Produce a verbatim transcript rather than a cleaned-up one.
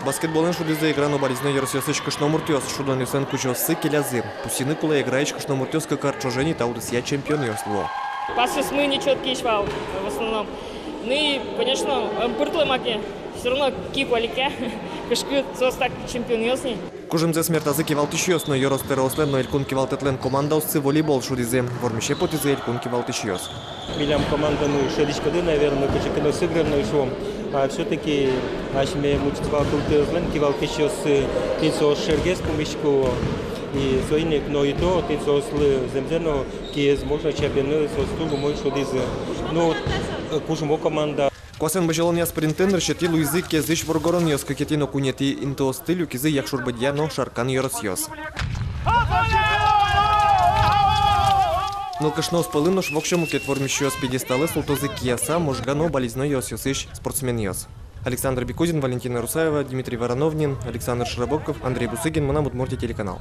Баскетболэн шудӥзы Эгра но Балезино ёросъёсысь кышномуртъёс. Шудонъёслэн кузёоссы келязы. Пусйыны кулэ, Играысь кышномуртъёс кык ар ӵоже ни та удысъя чемпионъёс луо. Пасъёсмы нечёткиесь вал, в основном. Ну и, конечно, ӧм пыртлы маке. Всё равно ки куалекъя. Кышкыт, соос так чемпионъёс ни. Кужымзэс мертазы кивалтӥсьёс но. Ёрос тӧроослэн но элькун кивалтэтлэн командаоссы волейбол шудӥзы. Вормисе потӥзы элькун кивалтӥсьёс. Милям команда, ну, шӧдӥськоды, наверно, кыӵе ке но сыграно, шуом. А всё-таки асьме муниципал кылтыослэн кивалтӥсьёссы, тӥни соос шергес пумисько. И соин ик, но и то, тӥни соослы зэмзэ но киез можно чапены, соос туж умой шудӥзы. Ну, э, кужмо команда. Куасэн бызьылонъя спринтэн нырысетӥ луизы Кезысь воргоронъёс, кыкетӥ но куинетӥ интыосты люкизы Якшур-Бӧдья но Шаркан ёросъёс. Нылкышноос пӧлын нош воксё мукет вормисьёс. Пьедесталэ султозы Кияса, Можга но Балезино ёросъёсысь спортсменъёс. Александр Бекузин, Валентина Русаева, Дмитрий Вороновнин, Александр Широбоков, Андрей Бусыгин, «Мынам Удмуртие» телеканал.